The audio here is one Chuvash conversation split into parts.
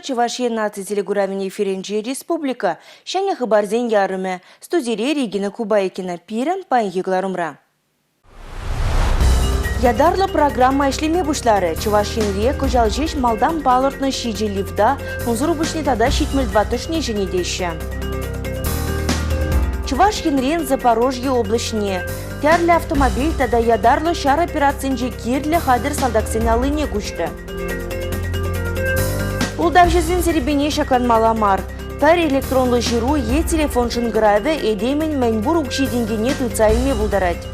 Куратӑр, Чӑваш Ен наци телекуравӗн эфирӗнче республика ҫӗнӗ хыпарсен ярӑмӗ. Студире Регина Кубайкина. Пирӗн паянхи кӑларӑмра. Ятарлӑ программа ӗҫлеме пуҫларӗ. Чӑваш Енре кӑҫал ҫеҫ малтан палӑртнӑ ҫичӗ лифта, унсӑр пуҫне тата 74-шне ҫӗнетеҫҫӗ. Чӑваш Енрен Запорожье облаҫне тӗрлӗ автомобиль тата ятарлӑ ҫар операцинче кирлӗ хатӗр салтаксен аллине куҫрӗ. Ултавҫӑсен серепине ҫакланмалла мар. Пӗр электронлӑ ҫыру е телефон шӑнкӑравӗ этемӗн мӗнпур укҫи-тенкине тытса илме пултарать.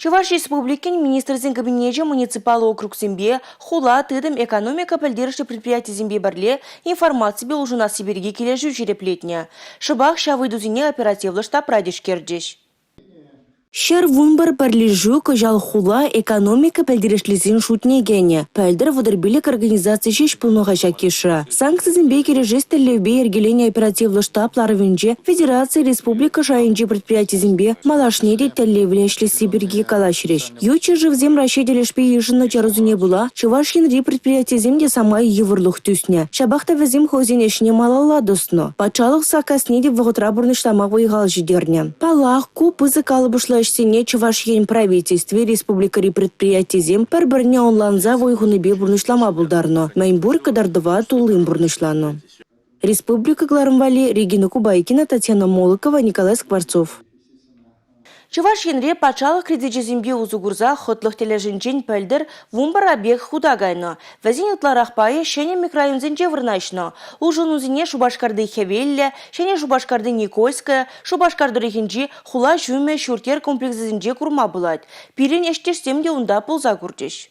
Чӑваш Республикин Министрсен Кабинечӗ муниципаллӑ округсемпе, хула, тытӑм, экономика пӗлтерӗшлӗ предприятисемпе пӗрле информаципе улшӑнасси пирки килӗшӳ ҫирӗплетнӗ. Шӑпах ҫав ыйтусене оперативлӑ штабра тишкерчӗҫ. 111 пӗрлешӳ кӑҫал хула экономика пӗлтерӗшлисен шутне кӗнӗ. Пӗлтӗр 35 организаци ҫеҫ пулнӑ-ха ҫак йышра. Санкцисемпе килӗшес тӗллевпе йӗркеленӗ оперативлӑ штаб ларӑвӗнче федераци, республика шайӗнчи предприятисемпе малашне те тӗллевлӗ ӗҫлесси пирки калаҫрӗҫ. Ют ҫӗршывсем Раҫҫей тӗлӗшпе йышӑннӑ чарусене пула Чӑваш Енри предприятисем те самай йывӑрлӑх тӳснӗ. Ҫапах та вӗсем хӑйсен ӗҫне малалла тӑснӑ. Патшалӑх саккасне те вӑхӑтра пурнӑҫлама вӑй-хал ҫитернӗ. Паллах, ку пысӑк калӑпӑшлӑ ӗҫсене Чӑваш Ен Правительстви, республикӑри предприятисем пӗр-пӗрне ӑнланса вӑй хунипе пурнӑҫлама пултарнӑ. Мӗнпур кӑтартӑва туллин пурнӑҫланӑ. Республика кӑларӑм валли Регина Кубайкина, Татьяна Молокова, Николай Скворцов. Чӑваш Енре патшалӑх кредичӗсемпе усӑ курса хӑтлӑх тӗлӗшӗнчен пӗлтӗр 11 объект хута кайнӑ. Вӗсен ытларах пайӗ ҫӗнӗ микрорайонсенче вырнаҫнӑ. Улшӑнусене Шупашкарти Хӗвеллӗ, Ҫӗнӗ Шупашкарти Никольская, Шупашкар тӑрӑхӗнчи хула ҫумӗ ҫурт-йӗр комплексӗсенче курма пулать. Пирӗн ӗҫтешсем те унта пулса курчӗҫ.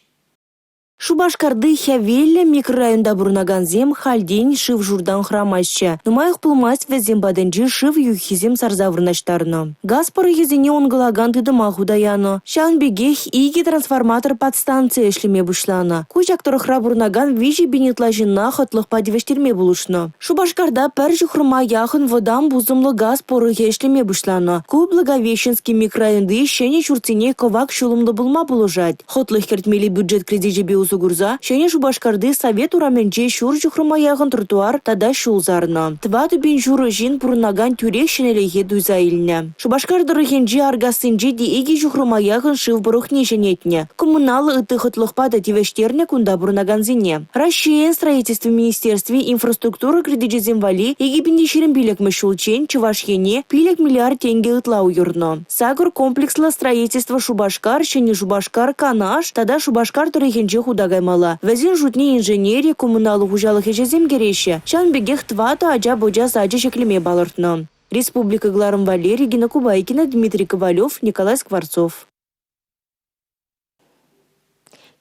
Шупашкарти Хӗвеллӗ микрорайонта пурӑнакансем хальтен шыв-шуртан хӑрамаҫҫӗ. Нумаях пулмасть вӗсем патӗнче шыв юххисем сарса вырнаҫтарнӑ. Газ пӑрӑхӗсене ункӑлакан тытӑма хута янӑ. Ҫавӑн пекех икӗ трансформатор подстанцийӗ ӗҫлеме пуҫланӑ. Ку ҫак тӑрӑхра пурӑнакан 3 000 ытла ҫынна хӑтлӑхпа тивӗҫтерме пулӑшнӑ. Шупашкарта пӗр ҫухрӑма яхӑн вӑтам пусӑмлӑ газ пӑрӑхӗ ӗҫлеме пуҫланӑ. Ку Благовещенски микрорайонти ҫӗнӗ ҫуртсене кӑвак ҫулӑмлӑ пулма пулӑшать. Хӑтлӑх кӗртмелли бюджет кредичӗпе усӑ курса Ҫӗнӗ Шупашкарти Совет урамӗнче ҫур ҫухрӑма яхӑн тротуар тата ҫул сарнӑ. 4,5 ҫын пурӑнакан тӳрех ҫӗнӗлӗхе туйса илнӗ. Шупашкар тӑрӑхӗнчи Аркассинче те 2 ҫухрӑма яхӑн шыв пӑрӑхне ҫӗнетнӗ. Коммуналлӑ ытти хӑтлӑхпа та тивӗҫтернӗ кунта пурӑнакансене. Раҫҫейӗн строительство министерстви инфраструктура кредичӗсем валли 2025-мӗш ҫулччен Чӑваш Ене 5 миллиард тенкӗ ытла уйӑрнӑ. Сакӑр комплекслӑ строительство Шупашкар, Ҫӗнӗ Шупашкар, Канаш тата Шупашкар тӑрӑхӗнче хута каймалла. Вӗсен шутне инженери, коммуналлӑ хуҫалӑх ӗҫӗсем кӗреҫҫӗ. Ҫавӑн пекех тӑватӑ ача-пӑча сачӗ ҫӗклеме палӑртнӑ. Республика кӑларӑм валли Регина Кубайкина, Дмитрий Ковалев, Николай Скворцов.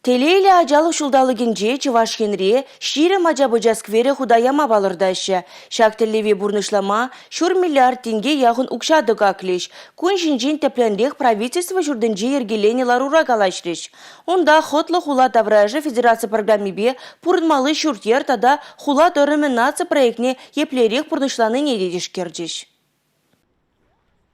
Телейлӗ ачалӑх ҫулталӑкӗнче Чӑваш Енре 20 ача-пӑча скверӗ хута яма палӑртаҫҫӗ. Ҫак тӗллеве пурнӑҫлама ҫур миллиард тенке яхӑн укҫа тӑкаклӗҫ. Кун ҫинчен тӗплӗнрех правительство ҫуртӗнче йӗркеленӗ ларура калаҫрӗҫ. Унта Хӑтлӑ хула таврашӗ федераци программипе пурӑнмалли ҫурт-йӗр тата хула тӑрӑмӗ наци проектне еплерех пурнӑҫланине те тишкерчӗҫ.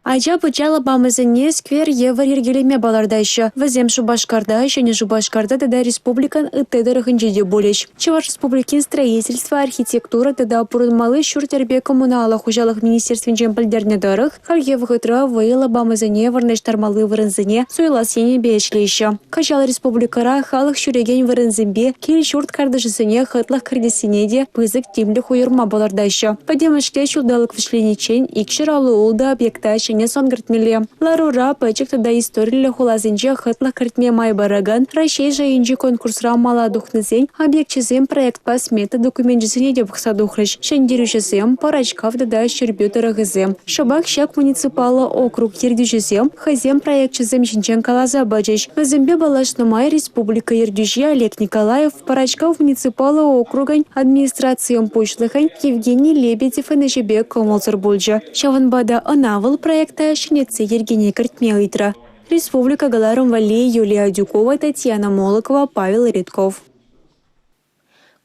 Ача-пӑча лапамӗсене сквер евӗр йӗркелеме палӑртаҫҫӗ. Вӗсем Шупашкарта, Ҫӗнӗ Шупашкарта тата республикӑн ытти тӑрӑхӗнче те пулӗҫ. Чӑваш Республикин строительство, архитектура тата пурӑнмалли ҫурт-йӗрпе коммуналлӑ хуҫалӑх министерствинчен пӗлтернӗ тӑрӑх, хальхи вӑхӑтра вӑйӑ лапамӗсене вырнаҫтармалли вырӑнсене суйлас енӗпе ӗҫлеҫҫӗ. Кӑҫал республикӑра халӑх ҫӳрекен вырӑнсемпе кил-ҫурт картишӗсене хӑтлӑх кӗртессине те пысӑк тимлӗх уйӑрма палӑртаҫҫӗ. Пӗтӗмӗшле ҫулталӑк вӗҫлениччен 256 объекта ҫӗнӗ сӑн кӗртмелле. Ларура пӗчӗк тата историллӗ хуласенче хӑтлӑх кӗртме май паракан Раҫҫей шайӗнчи конкурсра мала тухнисен объекчӗсем проектпа смета докуменчӗсене те пӑхса тухрӗҫ. Ҫӗнтерӳҫӗсем Пӑрачкав тата Ҫӗрпӳ тӑрӑхӗсем. Шӑпах ҫак муниципаллӑ округ ертӳҫисем хӑйсен проекчӗсем ҫинчен каласа пачӗҫ. Вӗсемпе паллашнӑ май республика ертӳҫи Олег Николаев Пӑрачкав муниципаллӑ округӗн администрацийӗн пуҫлӑхӗн Евгений Лебедевӑн ӗҫӗпе кӑмӑлсӑр пулчӗ. Ҫавӑнпа та ӑна вӑл проекта ҫӗнетсе йӗркене кӗртме ыйтрӗ. Республика кӑларӑм валли Юлия Адюкова, Татьяна Молокова, Павел Редков.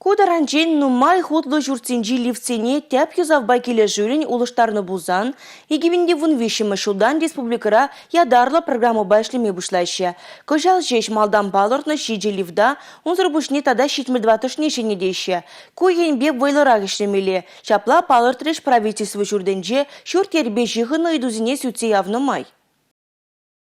Ку таранччен нумай хутлӑ ҫуртсенчи лифтсене тӗп юсавпа килӗшӳллӗн улӑштарнӑ пулсан, 2013-мӗш ҫултан республикӑра ятарлӑ программӑпа ӗҫлеме пуҫлаҫҫӗ. Кӑҫал ҫеҫ малтан палӑртнӑ 7 лифта, унсӑр пуҫне тата 74-шне ҫӗнетеҫҫӗ. Ку енпе вӑйлӑрах ӗҫлемелле. Ҫапла палӑртрӗҫ правительство ҫуртӗнче ҫурт-йӗрпе ҫыхӑннӑ ыйтусене сӳтсе явнӑ май.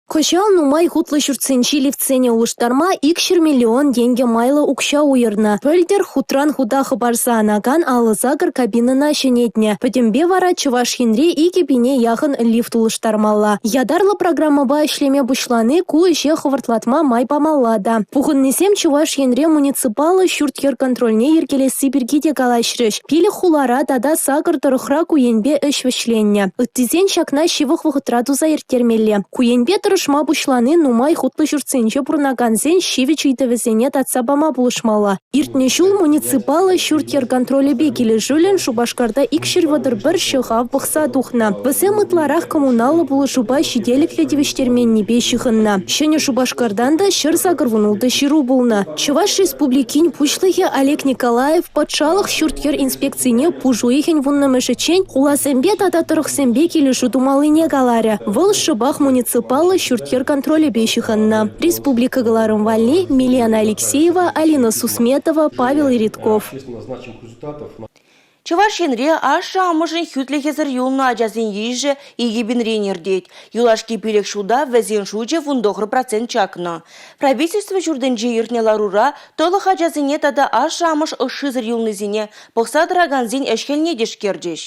Кӑҫал нумай хутлӑ ҫуртсенчи лифтсене улӑштарма 200 миллион тенкӗ майлӑ укҫа уйӑрнӑ. Пӗлтӗр хутран хута хӑпарса анакан 58 кабинӑна ҫӗнетнӗ. Пӗтӗмпе вара Чӑваш Енре 2 пине яхӑн лифт улӑштармалла. Ятарлӑ программӑпа ӗҫлеме пуҫлани ку ӗҫе хӑвӑртлатма май памалла та. Пухӑннисем Чӑваш Енре муниципаллӑ ҫурт-йӗр контрольне йӗркелесси пирки те калаҫрӗҫ. 5 хулара тата 8 тӑрӑхра ку енпе ӗҫ вӗҫленнӗ. Ыттисен ҫакна ҫывӑх вӑхӑтра туса ирттермелле. Ку енпе тӑрӑшма пуҫлани нумай хутлӑ ҫуртсенче пурӑнакансен ҫивӗч ыйтӑвӗсене татса пама пулӑшмалла. Иртнӗ ҫул муниципаллӑ ҫурт-йӗр контролӗпе килӗшӳллӗн Шупашкарта 231 ҫӑхав пӑхса тухнӑ. Вӗсем ытларах коммуналлӑ пулӑшупа ҫителӗклӗ тивӗҫтерменнипе ҫыхӑннӑ. Ҫӗнӗ Шупашкартан та 186 ҫыру пулнӑ. Чӑваш Республикин Пуҫлӑхӗ Олег Николаев патшалӑх ҫурт-йӗр инспекцине пуш уйӑхӗн 10-мӗшӗччен хуласемпе тата тӑрӑхсемпе килӗшӳ тумаллине каларӗ. Вӑл шӑпах муниципаллӑ ҫурт-йӗр контролӗпе ҫыхӑннӑ. Республика кӑларӑм валли Милена Алексеева, Алина Сусметова, Павел Иритков. Чӑваш Енре ашшӗ-амӑшӗн хӳтлӗхӗсӗр юлнӑ ачасен йышӗ 2000-рен иртет. Юлашки 5 ҫулта вӗсен шучӗ 19% чакнӑ. Правительство ҫуртӗнче иртнӗ ларура тӑлӑх ачасене тата ашшӗ-амӑш ӑшшисӗр юлнисене пӑхса тӑракансен ӗҫ-хӗлне тишкерчӗҫ.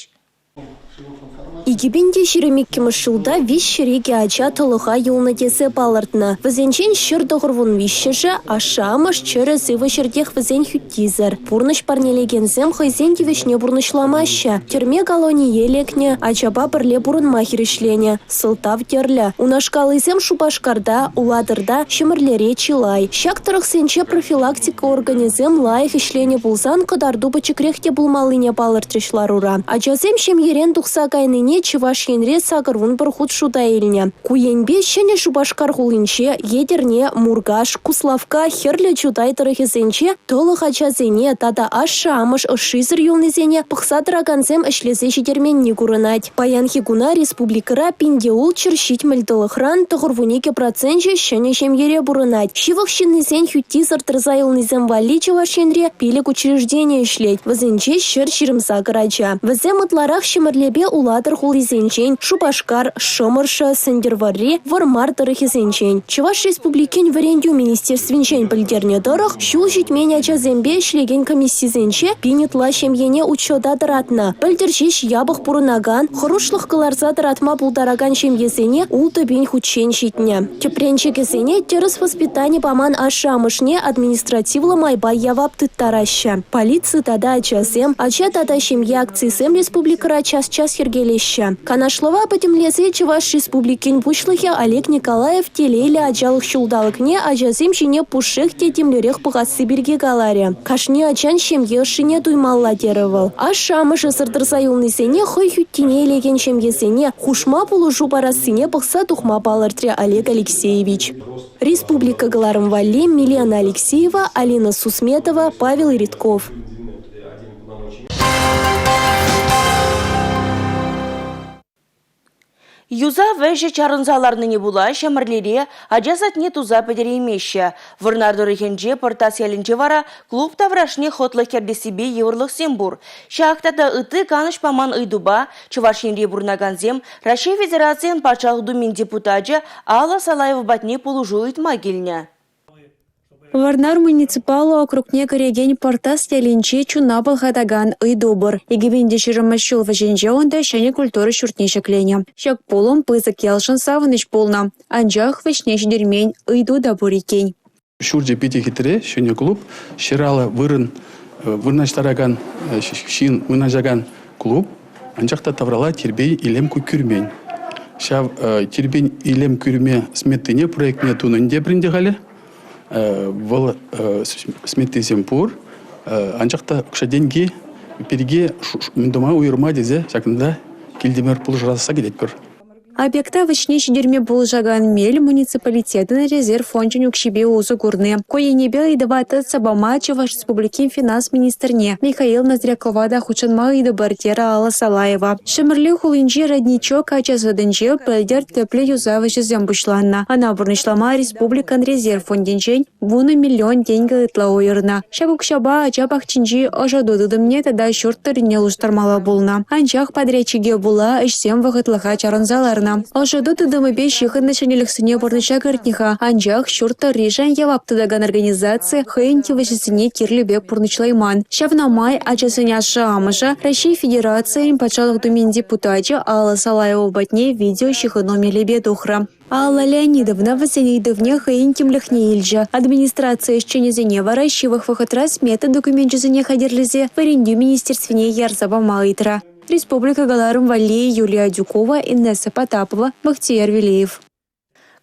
2022-мӗш ҫулта 302 ача тӑлӑха юлнӑ тесе палӑртнӑ. Вӗсенчен 193-шӗ ашшӗ-амӑш чӗрӗ-сывӑ ҫӗртех вӗсен хӳттисӗр. Пурнӑҫ парнелекенсем хӑйсен тивӗҫне пурнӑҫламаҫҫӗ. Тӗрме-колоние лекнӗ, ачапа пӗрле пурӑнма хирӗҫленӗ. Сӑлтав тӗрлӗ. Унашкаллисем Шупашкарта, Улатӑрта, Ҫӗмӗрлере чылай. Ҫак тӑрӑхсенче профилактика органӗсем лайӑх ӗҫленӗ пулсан кӑтарту пӗчӗкрех те пулмаллине палӑртрӗҫ ларура. Ачасем ҫемьерен тухса кайнине Чӑваш Енре 81 хут шута илнӗ. Ку енпе Ҫӗнӗ Шупашкар хулинче, Етӗрне, Муркаш, Куславкка, Хӗрлӗ Чутай тӑрӑхӗсенче тӑлӑх ачасене тата ашшӗ-амӑш ӑшшисӗр юлнисене пӑхса тӑракансем ӗҫлесе ҫитерменни курӑнать. Паянхи куна республикӑра 1670 тӑлӑхран 92 проценчӗ ҫӗнӗ ҫемьере пурӑнать. Ҫывӑх ҫыннисен хӳттисӗр тӑрса юлнисем валли Чӑваш Енре 5 учреждени ӗҫлет. Вӗсенче 128 ача. Вӗсем ытларах Ҫӗмӗрлепе Улатӑр хулисенчен, Шупашкар, Шӑмӑршӑ, Сӗнтӗрвӑрри, Вӑрмар тӑрӑхӗсенчен. Чӑваш Республикин Вӗрентӳ министерствинчен пӗлтернӗ тӑрӑх, ҫул ҫитмен ачасемпе ӗҫлекен комиссисенче пин ытла ҫемьене учета тӑратнӑ. Пӗлтӗр ҫеҫ япӑх пурӑнакан, хӑрушлӑх кӑларса тӑратма пултаракан ҫемьесене 6 пин хутчен ҫитнӗ. Тӗпренчӗкӗсене тӗрӗс воспитани паман ашшӗ-амӑшне административлӑ майпа явап тыттараҫҫӗ. Полици тата ачасем, ача тата ҫемье акцисем республикӑра час-час йӗркелеҫҫӗ. Канашлӑва пӗтӗмлесе Чӑваш Республикин Пуҫлӑхӗ Олег Николаев телейлӗ ачалӑх ҫулталӑкне ачасем ҫине пушшех те тимлӗрех пӑхасси пирки каларӗ. Кашни ачан ҫемье ӑшшине туймалла терӗ вӑл. Ашшӗ-амӑшӗсӗр тӑрса юлнисене хӑй хӳттине илекен ҫемьесене хушма пулӑшу парассине пӑхса тухма палӑртрӗ Олег Алексеевич. Республика кӑларӑм валли Милена Алексеева, Алина Сусметова, Павел Иритков. Юсав ӗҫӗ чарӑнса ларнине пула Ҫӗмӗрлере ача садне туса пӗтереймеҫҫӗ. Вӑрнар тӑрӑхӗнче Пӑртас ялӗнче вара клуб таврашне хӑтлӑх кӗртессипе йывӑрлӑхсем пур. Ҫак тата ытти канӑҫ паман ыйтупа Чӑваш Енре пурӑнакансем Раҫҫей Федерацийӗн Патшалӑх Думин депутачӗ Алла Салаева патне пулӑшу ыйтма килнӗ. Вӑрнар муниципаллӑ округне кӗрекен Пӑртас ялӗнче чуна пӑлхатакан ыйту пур. 2020 ҫул вӗҫӗнче унта ҫӗнӗ культура ҫуртне ҫӗкленӗ. Ҫак пулӑм пысӑк ялшӑн савӑнӑҫ пулнӑ. Анчах вӗҫне ҫитермен ыйту та пур иккен. Ҫурчӗ питӗ хитре, ҫӗнӗ клуб, ҫыраллӑ вырӑн вырнаҫтаракан ҫын вырнаҫакан клуб. Анчах та тавралла тирпей-илем кӳрмен. Ҫав тирпей-илем кӳрме сметине, проектне тунӑ ӗнтӗ пӗринте халӗ. Вӑл сметисем пур, анчах та укҫа-тенки пирки мӗн тума уйӑрма тесе ҫакӑнта килтӗмӗр пулӑшасса кӗтетпӗр. Объекта вӗҫне ҫитерме пулӑшакан мел – муниципалитетӑн резерв фончӗн укҫипе усӑ курни. Ку енӗпе ыйтӑва татса пама Чӑваш Республикин финанс министрне Михаил Ноздрякова та хутшӑнма ыйтӑпӑр терӗ Алла Салаева. Ҫӗмӗрле хулинчи «Родничок» ача садӗнче пӗлтӗр тӗплӗ юсав ӗҫӗсем пуҫланнӑ. Ӑна пурнӑҫлама республикӑн резерв фондӗнчен 10 миллион тенкӗ ытла уйӑрнӑ. Ҫак укҫапа ача пахчинчи ӑшӑту тытӑмне тата ҫурт тӑррине улӑштармалла пулнӑ. Анчах подрядчике пула ӗҫсем вӑхӑтлӑха чарӑнса ларнӑ. Ӑшӑту тытӑмӗпе ҫыхӑннӑ ҫӗнӗлӗхсене пурнӑҫа кӗртнӗ-ха, анчах ҫурт тӑрришӗн явап тытакан организаци хӑйӗн тивӗҫӗсене кирлӗ пек пурнӑҫлайман. Ҫавна май ачасен ашшӗ-амӑшӗ Раҫҫей Федерацийӗн Патшалӑх Думин депутачӗ Алла Салаева патне видеоҫыхӑну мелӗпе тухрӗ. Алла Леонидовна вӗсен ыйтӑвне хӑйӗн тимлӗхне илчӗ. Администраци ӗҫченӗсене вара ҫывӑх вӑхӑтра смета докуменчӗсене хатӗрлесе Вӗрентӳ министерствине ярса пама ыйтрӗ. Республика кӑларӑм валли Юлия Адюкова, Инесса Потапова, Бахтияр Велеев.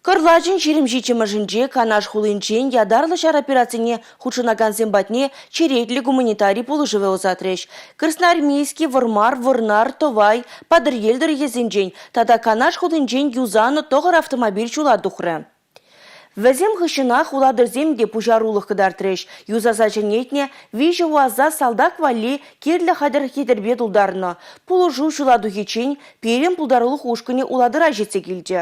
Кӑрлачӑн 27-мӗшӗнче Канаш хулинчен ятарлӑ ҫар операцине хутшӑнакансем патне черетлӗ гуманитари пулӑшӑвӗ ӑсатрӗҫ. Красноармейски, Вӑрмар, Вӑрнар, Тӑвай, Патӑрьел тӑрӑхӗсенчен тата Канаш хулинчен юсанӑ тӑхӑр автомобиль ҫула тухрӗ. Вӗсем хыҫҫӑнах улатӑрсем те пуҫарулӑх кӑтартрӗҫ. Юсаса ҫӗнетнӗ виҫӗ УАЗа салтак валли кирлӗ хатӗр-хӗтӗрпе тултарнӑ. Пулӑшу ҫула тухиччен пирӗн пултарулӑх ушкӑнӗ Улатӑра ҫитсе килчӗ.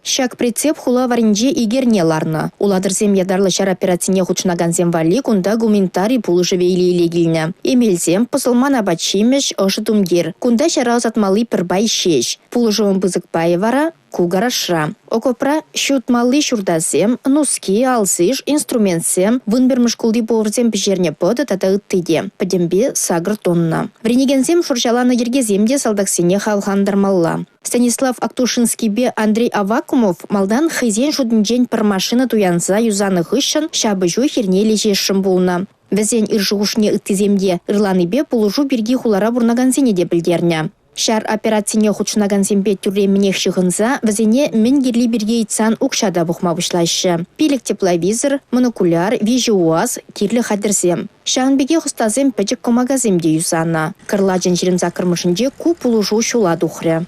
Ҫак прицеп хула варринче ик эрне ларнӑ. Улатӑрсем ятарлӑ ҫар операцине хутшӑнакансем валли кунта гуманитари пулӑшӑвӗ иле-иле килнӗ. Эмелсем, пӑсӑлман апат-ҫимӗҫ, ӑшӑ тумтир. Кунта ҫара ӑсатмалли пӗр пай ҫеҫ. Пулӑшӑвӑн пысӑк пайӗ вара ку гаражра. Окопра ҫутмалли ҫуртасем, нуски, алсиш, инструментсем, 11-мӗш шкулти поварсем пӗҫернӗ пӑтӑ тата ытти те. Пӗтӗмпе 8 тонна. Вӗренекенсем шӑрҫаланӑ йӗркесем те салтаксене хавхалантармалла. Станислав Актушинскипе Андрей Аввакумов малтан хӑйсен шутӗнчен пӗр машина туянса юсанӑ хыҫҫӑн ҫапӑҫу хирне леҫесшӗн пулнӑ. Вӗсен ыр шухӑшне ыттисем те ырланипе пулӑшу пирки хулара пурӑнакансене те пӗлтернӗ. Ҫар операцине хутшӑнакансемпе тӳрремӗнех ҫыхӑнса вӗсене мӗн кирли пирки ыйтсан укҫа та пухма пуҫлаҫҫӗ. Пилӗк тепловизор, монокуляр, виҫӗ УАЗ, кирлӗ хатӗрсем. Ҫавӑн пекех ӑстасем пӗчӗк кӑмакасем те юсанӑ. Кӑрлачӑн 28-мӗшӗнче ку пулӑшу ҫула тухрӗ.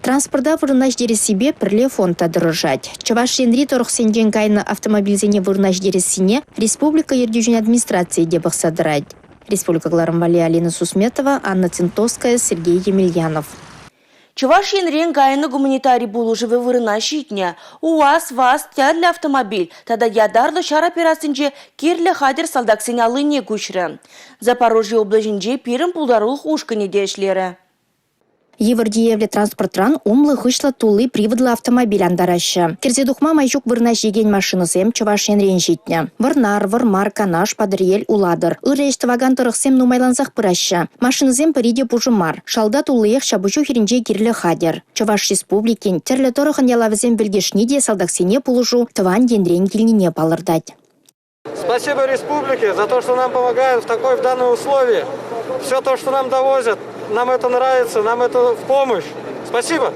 Транспорта вырӑна ҫитерессипе Пӗрле фонд та тӑрӑшать. Чӑваш Енри тӑрӑхсенчен кайнӑ автомобильсене вырӑна ҫитерессине республика ертӳҫин администрацийӗ те пӑхса тӑрать. Республика кӑларӑм валли Алина Сусметова, Анна Цинтовская, Сергей Емельянов. Чӑваш Енрен кайнӑ гуманитари пулӑшӑвӗ вырӑна ҫитнӗ. УАЗ, ВАЗ, тӗрлӗ автомобиль тата ятарлӑ ҫар операцинче кирлӗ хатӗр салтаксен аллине куҫрӗ. Запорожье облаҫӗнче пирӗн пултарулӑх ушкӑнӗ те ӗҫлерӗ. Йывӑр тиевлӗ транспортран умлӑ-хыҫлӑ тулли приводлӑ автомобиль антараҫҫӗ. Кӗрсе тухма май ҫук вырӑна ҫитекен машинӑсем Чӑваш Енрен ҫитнӗ. Вӑрнар, Вӑрмар, Канаш, Патӑрьел, Улатӑр. Ырӑ ӗҫ тӑвакан тӑрӑхсем нумайлансах пыраҫҫӗ. Машинӑсем пӗри те пушӑ мар. Шалта туллиех ҫапӑҫу хирӗнче кирлӗ хатӗр. Чӑваш Республикин тӗрлӗ тӑрӑхӑн ялавӗсем вӗлкӗшни те салтаксене пулӑшу тӑван енрен килнине палӑртать. Спасибо республике за то, что нам помогают в такой в данном условии. Все то, что нам довозят, нам это нравится, нам это в помощь. Спасибо.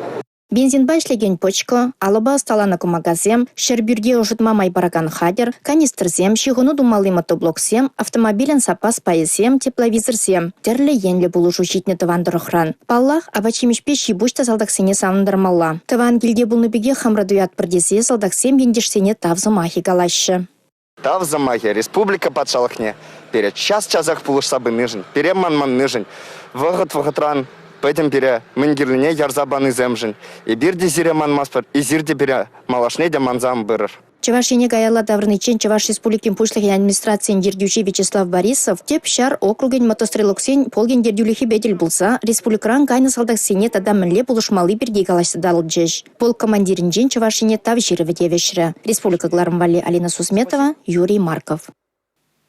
Бензинпа ӗҫлекен пӑчкӑ, алӑпа ӑсталанӑ кӑмакасем, ҫӗрпӳрте ӑшӑтма май паракан хатӗр, канистрсем, ҫыхӑну тумалли мотоблоксем, автомобилӗн саппас пайӗсем, тепловизорсем тӗрлӗ енлӗ пулӑшу ҫитнӗ тӑван тӑрӑхран. Паллах, апат-ҫимӗҫпе ҫи-пуҫ та салтаксене савӑнтармалла. Тӑван килте пулнӑ пекех хамӑра туятпӑр тесе салтаксем ентешсене тав сӑмахӗ калаҫҫӗ. Тав сӑмахӗ республика патшалӑхне пире час-часах пулӑшса пынишӗн, пире манманнишӗн, вӑхӑт-вӑхӑтран пӗтӗм пире мӗн кирлине ярса панисемшӗн. Эпир те сире манмастпӑр, эсир те пире малашне те манса ан пырӑр. Чӑваш Ене каялла таврӑниччен Чӑваш Республикин Пуҫлӑхӗн администрацийӗн ертӳҫи Вячеслав Борисов тӗп ҫар округӗн мотострелоксен полкӗн ертӳлӗхӗпе тӗл пулса республикӑран кайнӑ салтаксене тата мӗнле пулӑшмалли пирки калаҫса татӑлчӗҫ. Полк командирӗнчен Чӑваш Ене тав ҫырӑвӗ те вӗҫрӗ. Республика кӑларӑм валли Алина Сусметова, Юрий Марков.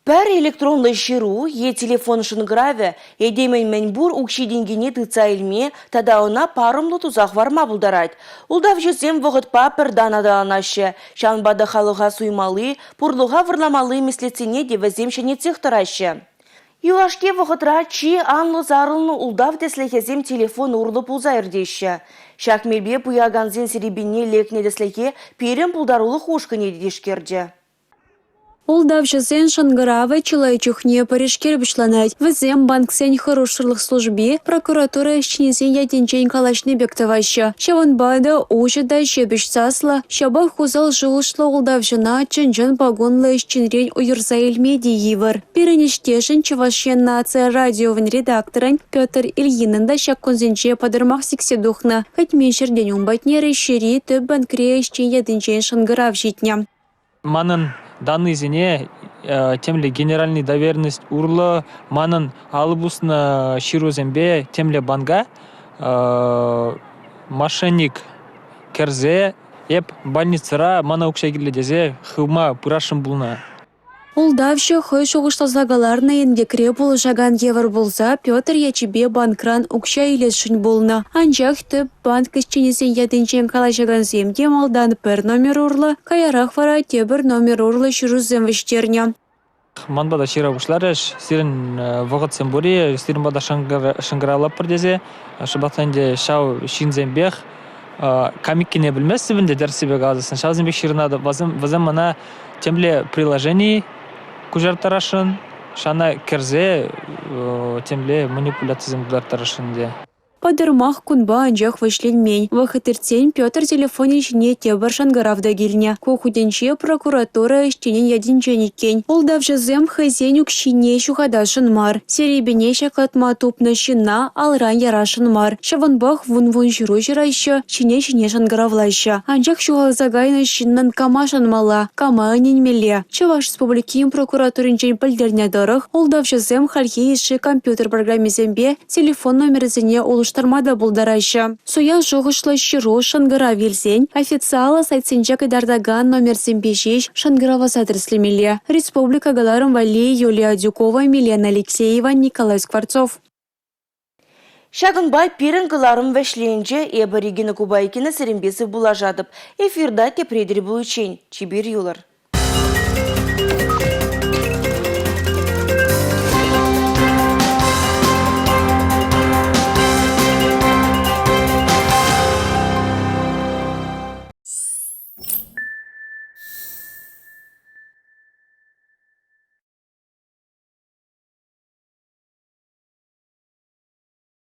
Пӗр электронлӑ ҫыру е телефон шӑнкӑравӗ этемӗн мӗнпур укҫи-тенкине тытса илме тата ӑна парӑмлӑ туса хӑварма пултарать. Ултавҫӑсем вӑхӑтпа пӗр тан аталанаҫҫӗ. Ҫавӑнпа та халӑха суймалли, пурлӑха вӑрламалли меслетсене те вӗсем ҫӗнетсех тӑраҫҫӗ. Юлашки вӑхӑтра чи анлӑ сарӑлнӑ ултав тӗслӗхӗсем телефон урлӑ пулса иртеҫҫӗ. Ҫак мелпе пуякансен серепине лекнӗ тӗслӗхе пирӗн пултарулӑх ушкӑнӗ те тишкерчӗ. Ултавҫӑсен шӑнкӑравӗ чылай чухне пӗрешкел пуҫланать. Вӗсем банксен хӑрушсӑрлӑх служби, прокуратура ӗҫченӗсен ятӗнчен калаҫнӑ пек тӑваҫҫӗ. Ҫавӑнпа та уҫӑ та ҫепӗҫ саслӑ, ҫапах усал шухӑшлӑ ултавҫӑна чӑн-чӑн пакунлӑ ӗҫченрен уйӑрса илме те йывӑр. Пирӗн ӗҫтешӗн, Чӑваш Ен наци радиовӗн редакторӗн Петр Ильинӑн та ҫак кунсенче пӑтӑрмах сиксе тухнӑ. Кӗтмен ҫӗртен ун патне Раҫҫейри тӗп банкри ӗҫчен ятӗнчен шӑнкӑрав ҫитнӗ. Манӑн даннӑйсене темле генеральный доверенность урлӑ манӑн алӑ пуснӑ ҫырусемпе темле банка мошенник кӗрсе эп больницӑра мана укҫа кирлӗ тесе хывма пырасшӑн пулнӑ. Ултавҫӑ хӑй шухӑшласа кӑларнӑ инкекре пулӑшакан евӗр пулса Петр ячӗпе банкран укҫа илесшӗн пулнӑ. Анчах тӗп банк ӗҫченӗсен ятӗнчен калаҫакансем те малтан пӗр номер урлӑ, каярах вара тепӗр номер урлӑ ҫырусем вӗҫтернӗ. Ман пата ҫыра пуҫларӗҫ, сирӗн вӑхӑтсем пур-и, сирӗн пата шӑнкӑравлатпӑр тесе. Шӑпах та ӗнтӗ ҫав ҫынсемпех кам иккенне пӗлместӗп ӗнтӗ тӗрӗссипе каласан, ҫавсемпех ҫырӑнатӑп. Вӗсем мана темле приложени куҫарттарасшӑн, ҫавна кӗрсе темле манипуляцисем тутарттарасшӑн ӗнтӗ. Пӑтӑрмах кунпа анчах вӗҫленмен. Вӑхӑт иртсен Петр телефонӗ ҫине тепӗр шӑнкӑрав та килнӗ. Ку хутӗнче прокуратура ӗҫченӗн ятӗнчен иккен. Ултавҫӑсем хӑйсен укҫине ҫухатасшӑн мар, серепене ҫаклатма тупнӑ ҫынна алран ярасшӑн мар. Ҫавӑнпах вун-вун ҫыру ҫыраҫҫӗ, ҫине-ҫине шӑнкӑравлаҫҫӗ. Анчах ҫухалса кайнӑ ҫыннӑн кама шанмалла, кама ӗненмелле? Чӑваш Республикин прокуратуринчен пӗлтернӗ тӑрӑх, ултавҫӑсем хальхи йышши компьютер программисемпе телефон номерӗсене улӑштарма та пултараҫҫӗ. Суя шухӑшлӑ ҫыру, шӑнкӑрав илсен официаллӑ сайтсенче кӑтартакан номерсемпе ҫеҫ шӑнкӑравласа тӗрӗслемелле. Республика кӑларӑм валли Юлия Адюкова, Милена Алексеева, Николай Скворцов. Ҫакӑнпа пирӗн кӑларӑм вӗҫленчӗ. Эпӗ Регина Кубайкина сирӗнпе сывпуллашатӑп. Эфирта тепре тӗл пуличчен. Чипер юлӑр.